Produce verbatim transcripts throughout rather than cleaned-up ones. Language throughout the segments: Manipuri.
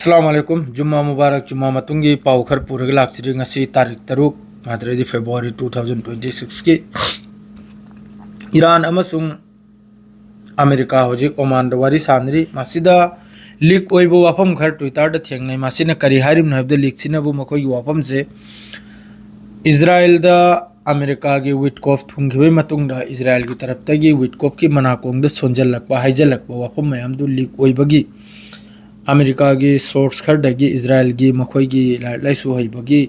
ꯑꯁꯂꯥꯃꯨ ꯑꯂꯥꯏꯀꯨꯝ꯫ ꯖꯨꯝꯃꯥ ꯃꯨꯕꯥꯔꯛ꯫ ꯖꯨꯝꯃꯥ ꯃꯇꯨꯡꯒꯤ ꯄꯥꯎ ꯈꯔ ꯄꯨꯔꯒ ꯂꯥꯛꯆꯔꯤ꯫ ꯉꯁꯤ ꯇꯥꯔꯤꯛ ꯇꯔꯨꯛ, ꯃꯥꯗ꯭ꯔꯗꯤ February two thousand twenty sixꯀꯤ꯫ ꯏꯔꯥꯟ ꯑꯃꯁꯨꯡ ꯑꯃꯦꯔꯤꯀꯥ ꯍꯧꯖꯤꯛ ꯑꯣꯃꯥꯟꯗ ꯋꯥꯔꯤ ꯁꯥꯟꯅꯔꯤ꯫ ꯃꯁꯤꯗ ꯂꯤꯛ ꯑꯣꯏꯕ ꯋꯥꯐꯝ ꯈꯔ Twitterꯗ ꯊꯦꯡꯅꯩ꯫ ꯃꯁꯤꯅ ꯀꯔꯤ ꯍꯥꯏꯔꯤꯕꯅꯣ ꯍꯥꯏꯕꯗ, ꯂꯤꯛꯁꯤꯅꯕꯨ ꯃꯈꯣꯏꯒꯤ ꯋꯥꯐꯝꯁꯦ ꯏꯖꯔꯥꯌꯦꯜꯗ ꯑꯃꯦꯔꯤꯀꯥꯒꯤ ꯋꯤꯠꯀꯣꯐ ꯊꯨꯡꯈꯤꯕꯒꯤ ꯃꯇꯨꯡꯗ ꯏꯖꯔꯥꯌꯦꯜꯒꯤ ꯇꯔꯞꯇꯒꯤ ꯋꯤꯠꯀꯣꯐꯀꯤ ꯃꯅꯥꯀꯣꯡꯗ ꯁꯣꯟꯖꯜꯂꯛꯄ, ꯍꯥꯏꯖꯜꯂꯛꯄ ꯋꯥꯐꯝ ꯃꯌꯥꯝꯗꯨ ꯂꯤꯛ ꯑꯣꯏꯕꯒꯤ ꯑꯃꯦꯔꯤꯀꯥꯒꯤ ꯁꯣꯔꯁ ꯈꯔꯗꯒꯤ, ꯏꯖꯔꯥꯌꯦꯜꯒꯤ ꯃꯈꯣꯏꯒꯤ ꯂꯥꯏꯔꯤꯛ ꯂꯥꯏꯁꯨ ꯍꯩꯕꯒꯤ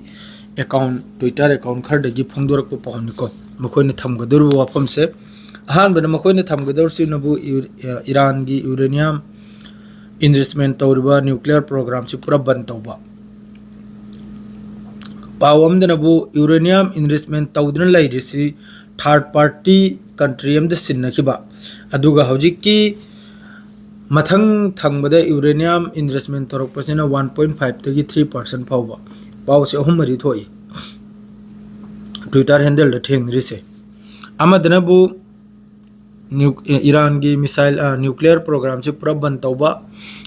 ꯑꯦꯀꯥꯎꯟ, Twitter ꯑꯦꯀꯥꯎꯟ ꯈꯔꯗꯒꯤ ꯐꯣꯡꯗꯣꯔꯛꯄ ꯄꯥꯎꯅꯤꯀꯣ꯫ ꯃꯈꯣꯏꯅ ꯊꯝꯒꯗꯧꯔꯤꯕ ꯋꯥꯐꯝꯁꯦ, ꯑꯍꯥꯟꯕꯗ ꯃꯈꯣꯏꯅ ꯊꯝꯒꯗꯧꯔꯤꯁꯤꯅꯕꯨ ꯏꯔꯥꯟꯒꯤ ꯌꯨꯔꯦꯅꯤꯌꯝ ꯏꯟꯔꯤꯆꯃꯦꯟ ꯇꯧꯔꯤꯕ ꯅ꯭ꯌꯨꯀ꯭ꯂꯤꯌꯔ ꯄ꯭ꯔꯣꯒ꯭ꯔꯥꯝꯁꯤ ꯄꯨꯔꯥ ꯕꯟ ꯇꯧꯕ꯫ ꯄꯥꯎ ꯑꯃꯗꯅꯕꯨ ꯌꯨꯔꯦꯅꯤꯌꯝ ꯏꯟꯔꯤꯆꯃꯦꯟ ꯇꯧꯗꯨꯅ ꯂꯩꯔꯤꯁꯤ ꯊꯥꯔꯠ ꯄꯥꯔꯇꯤ ꯀꯟꯇ꯭ꯔꯤ ꯑꯃꯗ ꯁꯤꯟꯅꯈꯤꯕ꯫ ꯑꯗꯨꯒ ꯍꯧꯖꯤꯛꯀꯤ ꯃꯊꯪ ꯊꯪꯕꯗ ꯌꯨꯔꯦꯅꯤꯌꯝ enrichment ꯇꯧꯔꯛꯄꯁꯤꯅ one point fiveꯇꯒꯤ three percent ꯐꯥꯎꯕ꯫ ꯄꯥꯎꯁꯦ ꯑꯍꯨꯝ ꯃꯔꯤ ꯊꯣꯛꯏ Twitter handleꯗ ꯊꯦꯡꯅꯔꯤꯁꯦ꯫ ꯑꯃꯗꯅꯕꯨ ꯅ꯭ꯌꯨ-, ꯏꯔꯥꯟꯒꯤ ꯃꯤꯁꯥꯏꯜ, ꯑ, ꯅ꯭ꯌꯨꯀ꯭ꯂꯤꯌꯔ ꯄ꯭ꯔꯣꯒ꯭ꯔꯥꯝꯁꯤ ꯄꯨꯔꯥ ꯕꯟ ꯇꯧꯕ,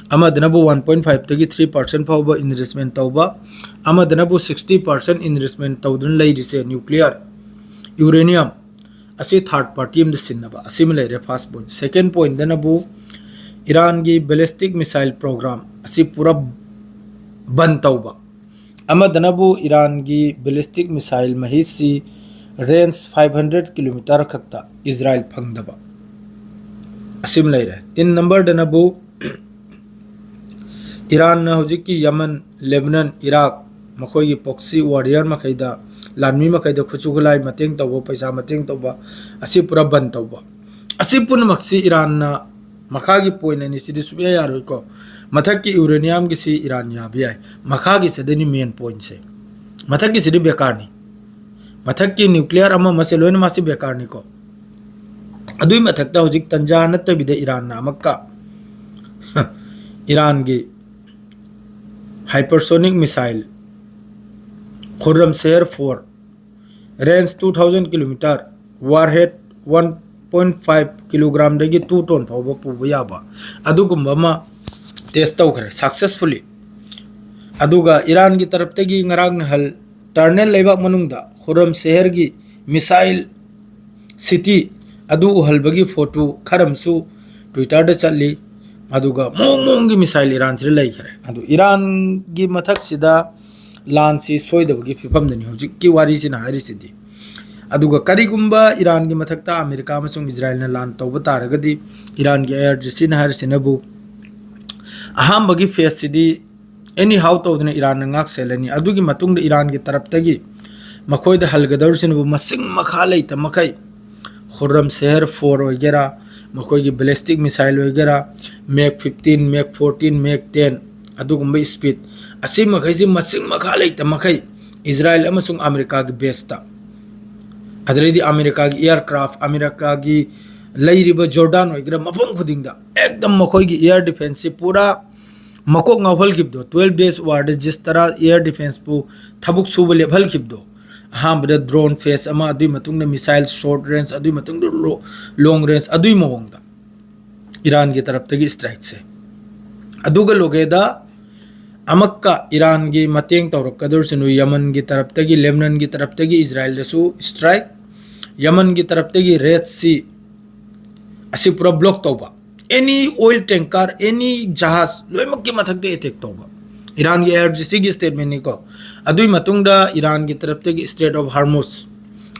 ꯑꯃꯗꯅꯕꯨ one point fiveꯇꯒꯤ three percent ꯐꯥꯎꯕ ꯏꯟꯔꯤꯆꯃꯦꯟ ꯇꯧꯕ, ꯑꯃꯗꯅꯕꯨ sixty percent ꯏꯟꯔꯤꯆꯃꯦꯟ ꯇꯧꯗꯨꯅ ꯂꯩꯔꯤꯁꯦ ꯅ꯭ꯌꯨꯀ꯭ꯂꯤꯌꯔ, ꯌꯨꯔꯦꯅꯤꯌꯝ ꯑꯁꯤ ꯊꯥꯔꯠ ꯄꯥꯔꯇꯤ ꯑꯃꯗ ꯁꯤꯟꯅꯕ꯫ ꯑꯁꯤꯃ ꯂꯩꯔꯦ first point꯫ Second pointꯗꯅꯕꯨ ꯏꯔꯥꯟꯒꯤ ballistic missile program ꯑꯁꯤ ꯄꯨꯔꯥ ꯕꯟ ꯇꯧꯕ꯫ ꯑꯃꯗꯅꯕꯨ ꯏꯔꯥꯟꯒꯤ ballistic missile ꯃꯍꯤꯁꯤ range five hundred kilometer ꯈꯛꯇ ꯏꯖꯔꯥꯌꯦꯜ ꯐꯪꯗꯕ꯫ ꯑꯁꯤꯃ ꯂꯩꯔꯦ꯫ ꯇꯤꯟ ꯅꯝꯕꯔꯗꯅꯕꯨ ꯏꯔꯥꯟꯅ ꯍꯧꯖꯤꯛꯀꯤ ꯌꯃꯟ, ꯂꯦꯕꯅꯟ, ꯏꯔꯥꯛ, ꯃꯈꯣꯏꯒꯤ proxy warrior ꯃꯈꯩꯗ, ꯂꯥꯟꯃꯤ ꯃꯈꯩꯗ ꯈꯨꯠꯁꯨ ꯈꯨꯠꯂꯥꯏ ꯃꯇꯦꯡ ꯇꯧꯕ, ꯄꯩꯁꯥ ꯃꯇꯦꯡ ꯇꯧꯕ, ꯑꯁꯤ ꯄꯨꯔꯥ ꯕꯟ ꯇꯧꯕ꯫ ꯑꯁꯤ ꯄꯨꯝꯅꯃꯛꯁꯤ ꯏꯔꯥꯟꯅ, ꯃꯈꯥꯒꯤ point ꯑꯅꯤꯁꯤꯗꯤ ꯁꯨꯡꯌꯥ ꯌꯥꯔꯣꯏꯀꯣ꯫ ꯃꯊꯛꯀꯤ ꯌꯨꯔꯦꯅꯤꯌꯝꯒꯤꯁꯤ ꯏꯔꯥꯟ ꯌꯥꯕ ꯌꯥꯏ, ꯃꯈꯥꯒꯤꯁꯤꯗꯅꯤ main pointꯁꯦ꯫ ꯃꯊꯛꯀꯤꯁꯤꯗꯤ ꯕꯦꯀꯥꯔꯅꯤ꯫ ꯃꯊꯛꯀꯤ ꯅ꯭ꯌꯨꯀ꯭ꯂꯤꯌꯔ ꯑꯃ ꯑꯃꯁꯦ ꯂꯣꯏꯅꯃꯛꯁꯤ ꯕꯦꯀꯥꯔꯅꯤꯀꯣ꯫ ꯑꯗꯨꯏ ꯃꯊꯛꯇ ꯍꯧꯖꯤꯛ ꯇꯟꯖꯥ ꯅꯠꯇꯕꯤꯗ ꯏꯔꯥꯟꯅ ꯑꯃꯨꯛꯀ ꯏꯔꯥꯟꯒꯤ hypersonic missile ꯈꯨꯔꯝ ꯁꯦꯍꯔ four, range two thousand kilometer, warhead one point five kilogramꯗꯒꯤ two ton ꯐꯥꯎꯕ ꯄꯨꯕ ꯌꯥꯕ ꯑꯗꯨꯒꯨꯝꯕ ꯑꯃ test ꯇꯧꯈ꯭ꯔꯦ successfully꯫ ꯑꯗꯨꯒ ꯏꯔꯥꯟꯒꯤ ꯇꯔꯞꯇꯒꯤ ꯉꯔꯥꯡ ꯅꯍꯥꯟ ꯇꯔꯅꯦꯜ ꯂꯩꯕꯥꯛ ꯃꯅꯨꯡꯗ ꯍꯨꯔꯝ ꯁꯦꯍꯔꯒꯤ ꯃꯤꯁꯥꯏꯜ ꯁꯤꯇꯤ ꯑꯗꯨ ꯎꯍꯜꯕꯒꯤ ꯐꯣꯇꯣ ꯈꯔ ꯑꯃꯁꯨ ꯇ꯭ꯋꯤꯇꯔꯗ ꯆꯠꯂꯤ꯫ ꯑꯗꯨꯒ ꯃꯑꯣꯡ ꯃꯑꯣꯡꯒꯤ ꯃꯤꯁꯥꯏꯜ ꯏꯔꯥꯟꯁꯤꯗ ꯂꯩꯈ꯭ꯔꯦ꯫ ꯑꯗꯨ ꯏꯔꯥꯟꯒꯤ ꯃꯊꯛꯁꯤꯗ ꯂꯥꯟꯁꯤ ꯁꯣꯏꯗꯕꯒꯤ ꯐꯤꯕꯝꯗꯅꯤ ꯍꯧꯖꯤꯛꯀꯤ ꯋꯥꯔꯤꯁꯤꯅ ꯍꯥꯏꯔꯤꯁꯤꯗꯤ꯫ ꯑꯗꯨꯒ ꯀꯔꯤꯒꯨꯝꯕ ꯏꯔꯥꯟꯒꯤ ꯃꯊꯛꯇ ꯑꯃꯦꯔꯤꯀꯥ ꯑꯃꯁꯨꯡ ꯏꯖꯔꯥꯏꯜꯅ ꯂꯥꯟ ꯇꯧꯕ ꯇꯥꯔꯒꯗꯤ, ꯏꯔꯥꯟꯒꯤ ꯑꯦꯌꯔ ꯖꯤꯁꯤꯅ ꯍꯥꯏꯔꯤꯁꯤꯅꯕꯨ ꯑꯍꯥꯟꯕꯒꯤ ꯐꯦꯁꯁꯤꯗꯤ ꯑꯦꯅꯤ ꯍꯥꯎ ꯇꯧꯗꯅ ꯏꯔꯥꯟꯅ ꯉꯥꯛ ꯁꯦꯜꯂꯅꯤ꯫ ꯑꯗꯨꯒꯤ ꯃꯇꯨꯡꯗ ꯏꯔꯥꯟꯒꯤ ꯇꯔꯞꯇꯒꯤ ꯃꯈꯣꯏꯗ ꯍꯜꯒꯗꯧꯔꯤꯁꯤꯅꯕꯨ ꯃꯁꯤꯡ ꯃꯈꯥ ꯂꯩꯇ ꯃꯈꯩ ꯈꯨꯔꯝ ꯁꯦꯍꯔ ꯐꯣꯔ ꯑꯣꯏꯒꯦꯔꯥ, ꯃꯈꯣꯏꯒꯤ ꯕꯦꯂꯤꯁꯇꯤꯛ ꯃꯤꯁꯥꯏꯜ ꯑꯣꯏꯒꯦꯔꯥ, make fifteen, make fourteen, make ten, ꯑꯗꯨꯒꯨꯝꯕ ꯏꯁꯄꯤꯠ, ꯑꯁꯤ ꯃꯈꯩꯁꯤ ꯃꯁꯤꯡ ꯃꯈꯥ ꯂꯩꯇ ꯃꯈꯩ ꯏꯖꯔꯥꯏꯜ ꯑꯃꯁꯨꯡ ꯑꯃꯦꯔꯤꯀꯥꯒꯤ ꯕꯦꯁꯇ, ꯑꯗꯨꯗꯩꯗꯤ ꯑꯃꯦꯔꯤꯀꯥꯒꯤ ꯑꯦꯌꯔꯀ꯭ꯔꯥꯐ, ꯑꯃꯦꯔꯤꯀꯥꯒꯤ ꯂꯩꯔꯤꯕ ꯖꯣꯔꯗꯥꯟ ꯑꯣꯏꯒꯦꯔꯥ, ꯃꯐꯝ ꯈꯨꯗꯤꯡꯗ ꯑꯦꯛꯗꯝ ꯃꯈꯣꯏꯒꯤ ꯑꯦꯌꯔ ꯗꯤꯐꯦꯟꯁꯁꯤ ꯄꯨꯔꯥ ꯃꯀꯣꯛ ꯉꯥꯎꯍꯜꯈꯤꯕꯗꯣ, ꯇ꯭ꯋꯦꯜꯐ ꯗꯦꯖ ꯋꯥꯔꯗ ꯖꯤꯁ ꯇꯔꯥ ꯑꯦꯌꯔ ꯗꯤꯐꯦꯟꯁꯄꯨ ꯊꯕꯛ ꯁꯨꯕ ꯂꯦꯞꯍꯜꯈꯤꯕꯗꯣ, ꯑꯍꯥꯟꯕꯗ ꯗ꯭ꯔꯣꯟ ꯐꯦꯁ ꯑꯃ, ꯑꯗꯨꯒꯤ ꯃꯇꯨꯡꯗ ꯃꯤꯁꯥꯏꯜ ꯁꯣꯔꯠ ꯔꯦꯟꯖ, ꯑꯗꯨꯒꯤ ꯃꯇꯨꯡꯗ ꯂꯣꯡ ꯔꯦꯟꯖ, ꯑꯗꯨꯒꯤ ꯃꯑꯣꯡꯗ ꯏꯔꯥꯟꯒꯤ ꯇꯔꯞꯇꯒꯤ ꯏꯁꯇ꯭ꯔꯥꯏꯛꯁꯦ꯫ ꯑꯗꯨꯒ ꯂꯣꯒꯦꯗ ꯑꯃꯛꯀ ꯏꯔꯥꯟꯒꯤ ꯃꯇꯦꯡ ꯇꯧꯔꯛꯀꯗꯧꯔꯤꯁꯤꯅ ꯌꯃꯟꯒꯤ ꯇꯔꯞꯇꯒꯤ, ꯂꯦꯕꯅꯟꯒꯤ ꯇꯔꯞꯇꯒꯤ ꯏꯖꯔꯥꯏꯜꯗꯁꯨ ꯏꯁꯇ꯭ꯔꯥꯏꯛ, ꯌꯃꯟꯒꯤ ꯇꯔꯞꯇꯒꯤ ꯔꯦꯗ ꯁꯤ ꯑꯁꯤ ꯄꯨꯔꯥ ꯕ꯭ꯂꯣꯛ ꯇꯧꯕ, ꯑꯦꯅꯤ ꯑꯣꯏꯜ ꯇꯦꯡꯀꯔ, ꯑꯦꯅꯤ ꯖꯍꯥꯖ ꯂꯣꯏꯅꯃꯛꯀꯤ ꯃꯊꯛꯇ ꯑꯦꯇꯦꯛ ꯇꯧꯕ꯫ ꯏꯔꯥꯟꯒꯤ ꯑꯦꯌꯔ ꯖꯤꯁꯤꯒꯤ ꯁ꯭ꯇꯦꯠꯃꯦꯟꯅꯤꯀꯣ꯫ ꯑꯗꯨꯒꯤ ꯃꯇꯨꯡꯗ ꯏꯔꯥꯟꯒꯤ ꯇꯔꯞꯇꯒꯤ ꯁ꯭ꯇ꯭ꯔꯦꯠ ꯑꯣꯐ ꯍꯥꯔꯃꯨꯁ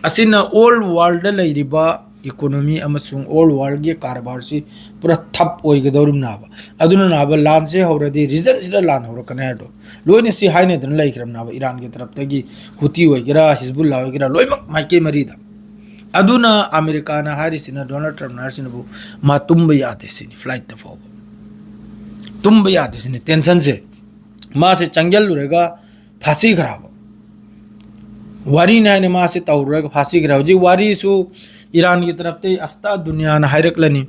ꯑꯁꯤꯅ ꯑꯣꯜ ꯋꯥꯔꯜꯗ ꯂꯩꯔꯤꯕ ꯏꯀꯣꯅꯣꯃꯤ ꯑꯃꯁꯨꯡ ꯑꯣꯜ ꯋꯥꯔꯜꯗꯒꯤ ꯀꯔꯕꯥꯔꯁꯤ ꯄꯨꯔꯥ ꯊꯞ ꯑꯣꯏꯒꯗꯧꯔꯤꯕꯅꯦꯕ꯫ ꯑꯗꯨꯅꯅꯦꯕ ꯂꯥꯟꯁꯦ ꯍꯧꯔꯗꯤ ꯔꯤꯖꯟꯁꯤꯗ ꯂꯥꯟ ꯍꯧꯔꯛꯀꯅꯤ ꯍꯥꯏꯗꯣ ꯂꯣꯏꯅ ꯁꯤ ꯍꯥꯏꯅꯗꯅ ꯂꯩꯈ꯭ꯔꯕꯅꯦꯕ꯫ ꯏꯔꯥꯟꯒꯤ ꯇꯔꯞꯇꯒꯤ ꯍꯨꯇꯤ ꯑꯣꯏꯒꯦꯔꯥ, ꯍꯤꯖꯕꯨꯜꯂꯥ ꯑꯣꯏꯒꯦꯔꯥ, ꯂꯣꯏꯅꯃꯛ ꯃꯥꯏꯀꯩ ꯃꯔꯤꯗ꯫ ꯑꯗꯨꯅ ꯑꯃꯦꯔꯤꯀꯥꯅ ꯍꯥꯏꯔꯤꯁꯤꯅ, ꯗꯣꯅꯥꯜꯗ ꯇ꯭ꯔꯝꯞꯅ ꯍꯥꯏꯔꯤꯁꯤꯅꯕꯨ ꯃꯥ ꯇꯨꯝꯕ ꯌꯥꯗꯦ ꯁꯤꯅꯤ, ꯐ꯭ꯂꯥꯏꯠꯇ ꯐꯥꯎꯕ ꯇꯨꯝꯕ ꯌꯥꯗꯦ ꯁꯤꯅꯤ꯫ ꯇꯦꯟꯁꯟꯁꯦ ꯃꯥꯁꯦ ꯆꯪꯁꯤꯜꯂꯨꯔꯒ ꯐꯥꯁꯤꯈ꯭ꯔꯕ ꯋꯥꯔꯤꯅꯤ ꯍꯥꯏꯅ ꯃꯥꯁꯦ ꯇꯧꯔꯨꯔꯒ ꯐꯥꯁꯤꯈ꯭ꯔꯦ꯫ ꯍꯧꯖꯤꯛ ꯋꯥꯔꯤꯁꯨ ꯏꯔꯥꯟꯒꯤ ꯇꯔꯞꯇꯒꯤ ꯑꯁꯇꯥ ꯗꯨꯅꯤꯌꯥꯅ ꯍꯥꯏꯔꯛꯂꯅꯤ꯫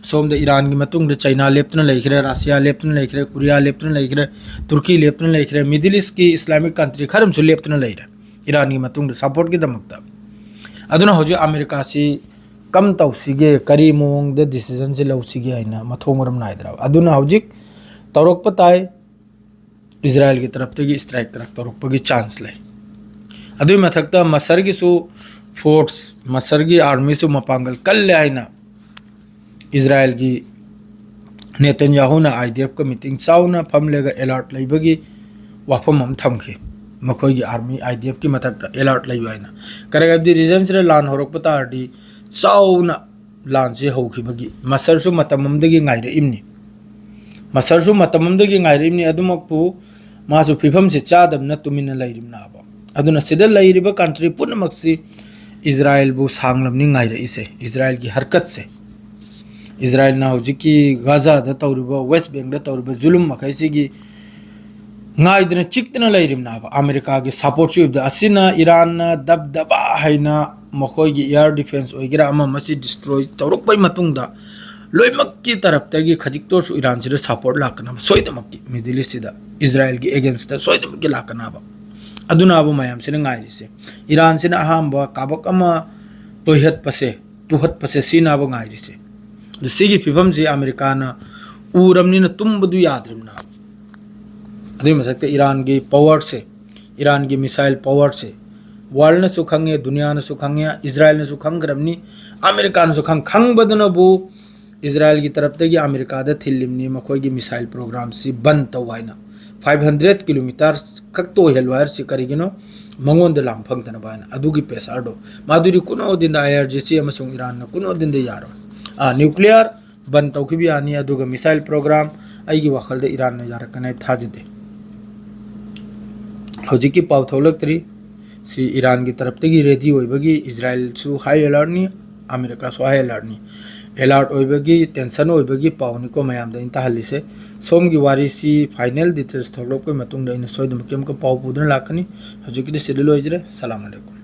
ꯁꯣꯝꯗ ꯏꯔꯥꯟꯒꯤ ꯃꯇꯨꯡꯗ ꯆꯩꯅꯥ ꯂꯦꯞꯇꯨꯅ ꯂꯩꯈ꯭ꯔꯦ, ꯔꯁꯤꯌꯥ ꯂꯦꯞꯇꯨꯅ ꯂꯩꯈ꯭ꯔꯦ, ꯀꯣꯔꯤꯌꯥ ꯂꯦꯞꯇꯨꯅ ꯂꯩꯈ꯭ꯔꯦ, ꯇꯨꯔꯀꯤ ꯂꯦꯞꯇꯨꯅ ꯂꯩꯈ꯭ꯔꯦ, ꯃꯤꯗꯜ ꯏꯁꯀꯤ ꯏꯁꯂꯥꯃꯤꯛ ꯀꯟꯇ꯭ꯔꯤ ꯈꯔ ꯑꯃꯁꯨ ꯂꯦꯞꯇꯨꯅ ꯂꯩꯔꯦ ꯏꯔꯥꯟꯒꯤ ꯃꯇꯨꯡꯗ ꯁꯞꯄꯣꯔꯠꯀꯤꯗꯃꯛꯇ꯫ ꯑꯗꯨꯅ ꯍꯧꯖꯤꯛ ꯑꯃꯦꯔꯤꯀꯥꯁꯤ ꯀꯝ ꯇꯧꯁꯤꯒꯦ, ꯀꯔꯤ ꯃꯑꯣꯡꯗ ꯗꯤꯁꯤꯖꯟꯁꯤ ꯂꯧꯁꯤꯒꯦ ꯍꯥꯏꯅ ꯃꯊꯣꯡ ꯃꯔꯝ ꯅꯥꯏꯗ꯭ꯔꯕ꯫ ꯑꯗꯨꯅ ꯍꯧꯖꯤꯛ ꯇꯧꯔꯛꯄ ꯇꯥꯏ꯫ ꯏꯖꯔꯥꯏꯜꯒꯤ ꯇꯔꯞꯇꯒꯤ ꯏꯁꯇ꯭ꯔꯥꯏꯛ ꯇꯧꯔꯛꯄꯒꯤ ꯆꯥꯟꯁ ꯂꯩ꯫ ꯑꯗꯨꯒꯤ ꯃꯊꯛꯇ ꯃꯁꯔꯒꯤꯁꯨ ꯐꯣꯔꯁ, ꯃꯁꯔꯒꯤ ꯑꯥꯔꯃꯤꯁꯨ ꯃꯄꯥꯡꯒꯜ ꯀꯜꯂꯦ ꯍꯥꯏꯅ ꯏꯖꯔꯥꯏꯜꯒꯤ ꯅꯦꯇꯟꯌꯥꯍꯨꯅ IDFꯀ ꯃꯤꯇꯤꯡ ꯆꯥꯎꯅ ꯐꯝꯂꯒ ꯑꯦꯂꯔꯠ ꯂꯩꯕꯒꯤ ꯋꯥꯐꯝ ꯑꯃ ꯊꯝꯈꯤ꯫ ꯃꯈꯣꯏꯒꯤ ꯑꯥꯔꯃꯤ IDFꯀꯤ ꯃꯊꯛꯇ ꯑꯦꯂꯔꯠ ꯂꯩꯌꯨ ꯍꯥꯏꯅ꯫ ꯀꯔꯤꯒꯤꯅꯣ ꯍꯥꯏꯕꯗꯤ ꯔꯤꯖꯟꯁꯤꯗ ꯂꯥꯟ ꯍꯧꯔꯛꯄ ꯇꯥꯔꯗꯤ ꯆꯥꯎꯅ ꯂꯥꯟꯁꯤ ꯍꯧꯈꯤꯕꯒꯤ ꯃꯁꯔꯁꯨ ꯃꯇꯝ ꯑꯃꯗꯒꯤ ꯉꯥꯏꯔꯛꯏꯕꯅꯤ꯫ ꯃꯁꯔꯁꯨ ꯃꯇꯝ ꯑꯃꯗꯒꯤ ꯉꯥꯏꯔꯛꯏꯕꯅꯤ꯫ ꯑꯗꯨꯃꯛꯄꯨ ꯃꯥꯁꯨ ꯐꯤꯕꯝꯁꯤ ꯆꯥꯗꯕꯅ ꯇꯨꯃꯤꯟꯅ ꯂꯩꯔꯤꯕꯅꯦꯕ꯫ ꯑꯗꯨꯅ ꯁꯤꯗ ꯂꯩꯔꯤꯕ ꯀꯟꯇ꯭ꯔꯤ ꯄꯨꯝꯅꯃꯛꯁꯤ ꯏꯖꯔꯥꯏꯜꯕꯨ ꯁꯥꯡꯂꯕꯅꯤ ꯉꯥꯏꯔꯛꯏꯁꯦ꯫ ꯏꯖꯔꯥꯏꯜꯒꯤ ꯍꯔꯀꯠꯁꯦ, ꯏꯖꯔꯥꯏꯜꯅ ꯍꯧꯖꯤꯛꯀꯤ ꯒꯥꯖꯥꯗ ꯇꯧꯔꯤꯕ, ꯋꯦꯁ ꯕꯦꯡꯗ ꯇꯧꯔꯤꯕ ꯖꯨꯂꯨꯝ ꯃꯈꯩꯁꯤꯒꯤ ꯉꯥꯏꯗꯅ ꯆꯤꯛꯇꯅ ꯂꯩꯔꯤꯕꯅꯦꯕ꯫ ꯑꯃꯦꯔꯤꯀꯥꯒꯤ ꯁꯞꯄꯣꯔꯠꯁꯨ ꯑꯣꯏꯕꯗ ꯑꯁꯤꯅ ꯏꯔꯥꯟꯅ ꯗꯕꯗꯕ ꯍꯥꯏꯅ ꯃꯈꯣꯏꯒꯤ ꯑꯦꯌꯔ ꯗꯤꯐꯦꯟꯁ ꯑꯣꯏꯒꯦꯔꯥ ꯑꯃ ꯑꯃꯁꯤ ꯗꯤꯁꯇ꯭ꯔꯣꯏ ꯇꯧꯔꯛꯄꯩ ꯃꯇꯨꯡꯗ ꯂꯣꯏꯅꯃꯛꯀꯤ ꯇꯔꯞꯇꯒꯤ ꯈꯖꯤꯛꯇ ꯑꯣꯏꯔꯁꯨ ꯏꯔꯥꯟꯁꯤꯗ ꯁꯞꯄꯣꯔꯠ ꯂꯥꯛꯀꯅꯕ ꯁꯣꯏꯗꯅꯃꯛꯀꯤ ꯃꯤꯗꯜ ꯏꯁꯁꯤꯗ ꯏꯖꯔꯥꯏꯜꯒꯤ ꯑꯦꯒꯦꯟꯁꯇ ꯁꯣꯏꯗꯅꯃꯛꯀꯤ ꯂꯥꯛꯀꯅꯕ꯫ ꯑꯗꯨꯅꯕꯨ ꯃꯌꯥꯝꯁꯤꯅ ꯉꯥꯏꯔꯤꯁꯦ꯫ ꯏꯔꯥꯟꯁꯤꯅ ꯑꯍꯥꯟꯕ ꯀꯥꯕꯛ ꯑꯃ ꯇꯣꯏꯍꯠꯄꯁꯦ, ꯇꯨꯍꯠꯄꯁꯦ ꯁꯤꯅꯕ ꯉꯥꯏꯔꯤꯁꯦ꯫ ꯑꯗꯨ ꯁꯤꯒꯤ ꯐꯤꯕꯝꯁꯤ ꯑꯃꯦꯔꯤꯀꯥꯅ ꯎꯔꯕꯅꯤꯅ ꯇꯨꯝꯕꯗꯨ ꯌꯥꯗ꯭ꯔꯤꯕꯅꯦꯕ꯫ ꯑꯗꯨꯒꯤ ꯃꯊꯛꯇ ꯏꯔꯥꯟꯒꯤ ꯄꯋꯥꯔꯁꯦ, ꯏꯔꯥꯟꯒꯤ ꯃꯤꯁꯥꯏꯜ ꯄꯋꯥꯔꯁꯦ ꯋꯥꯔꯜꯅꯁꯨ ꯈꯪꯉꯦ, ꯗꯨꯅꯤꯌꯥꯅꯁꯨ ꯈꯪꯉꯦ, ꯏꯖꯔꯥꯏꯜꯅꯁꯨ ꯈꯪꯈ꯭ꯔꯕꯅꯤ, ꯑꯃꯦꯔꯤꯀꯥꯅꯁꯨ ꯈꯪ-, ꯈꯪꯕꯗꯨꯅꯕꯨ ꯏꯖꯔꯥꯏꯜꯒꯤ ꯇꯔꯞꯇꯒꯤ ꯑꯃꯦꯔꯤꯀꯥꯗ ꯊꯤꯜꯂꯤꯕꯅꯤ ꯃꯈꯣꯏꯒꯤ ꯃꯤꯁꯥꯏꯜ ꯄ꯭ꯔꯣꯒ꯭ꯔꯥꯝꯁꯤ ꯕꯟ ꯇꯧ ꯍꯥꯏꯅ꯫ Five hundred kilometres ꯈꯛꯇ ꯑꯣꯏꯍꯜꯂꯨ ꯍꯥꯏꯔꯤꯁꯤ ꯀꯔꯤꯒꯤꯅꯣ? ꯃꯉꯣꯟꯗ ꯂꯥꯝ ꯐꯪꯗꯅꯕ ꯍꯥꯏꯅ꯫ ꯑꯗꯨꯒꯤ ꯄ꯭ꯔꯦꯁꯔꯗꯣ ꯃꯥꯗꯨꯔꯤ ꯀꯨꯅꯣꯗꯤꯟꯗ IRGC ꯑꯃꯁꯨꯡ ꯏꯔꯥꯟꯅ ꯀꯨꯅꯣꯗꯤꯟꯗ ꯌꯥꯔꯣꯏ꯫ ꯑꯥ, ꯅ꯭ꯌꯨꯀ꯭ꯂꯤꯌꯔ ꯕꯟ ꯇꯧꯈꯤꯕ ꯌꯥꯅꯤ, ꯑꯗꯨꯒ ꯃꯤꯁꯥꯏꯜ ꯄ꯭ꯔꯣꯒ꯭ꯔꯥꯝ ꯑꯩꯒꯤ ꯋꯥꯈꯜꯗ ꯏꯔꯥꯟꯅ ꯌꯥꯔꯛꯀꯅꯤ ꯍꯥꯏꯕ ꯊꯥꯖꯗꯦ꯫ ꯍꯧꯖꯤꯛꯀꯤ ꯄꯥꯎ ꯊꯣꯛꯂꯛꯇ꯭ꯔꯤ꯫ ꯁꯤ ꯏꯔꯥꯟꯒꯤ ꯇꯔꯞꯇꯒꯤ ꯔꯦꯗꯤ ꯑꯣꯏꯕꯒꯤ ꯏꯖꯔꯥꯏꯜꯁꯨ ꯍꯥꯏ ꯑꯦꯂꯔꯠꯅꯤ, ꯑꯃꯦꯔꯤꯀꯥꯁꯨ ꯍꯥꯏ ꯑꯦꯂꯔꯠꯅꯤ꯫ ꯑꯦꯂꯔꯠ ꯑꯣꯏꯕꯒꯤ, ꯇꯦꯟꯁꯟ ꯑꯣꯏꯕꯒꯤ ꯄꯥꯎꯅꯤꯀꯣ ꯃꯌꯥꯝꯗ ꯑꯩꯅ ꯇꯥꯍꯜꯂꯤꯁꯦ꯫ ꯁꯣꯝꯒꯤ ꯋꯥꯔꯤꯁꯤ ꯐꯥꯏꯅꯦꯜ ꯗꯤꯇꯦꯜꯁ ꯊꯣꯛꯂꯛꯄꯒꯤ ꯃꯇꯨꯡꯗ ꯑꯩꯅ ꯁꯣꯏꯗꯅꯃꯛꯀꯤ ꯑꯃꯨꯛꯀ ꯄꯥꯎ ꯄꯨꯗꯨꯅ ꯂꯥꯛꯀꯅꯤ꯫ ꯍꯧꯖꯤꯛꯀꯤꯗꯤ ꯁꯤꯗ ꯂꯣꯏꯖꯔꯦ꯫ ꯁꯂꯥꯝ ꯑꯂꯩꯀꯨꯝ꯫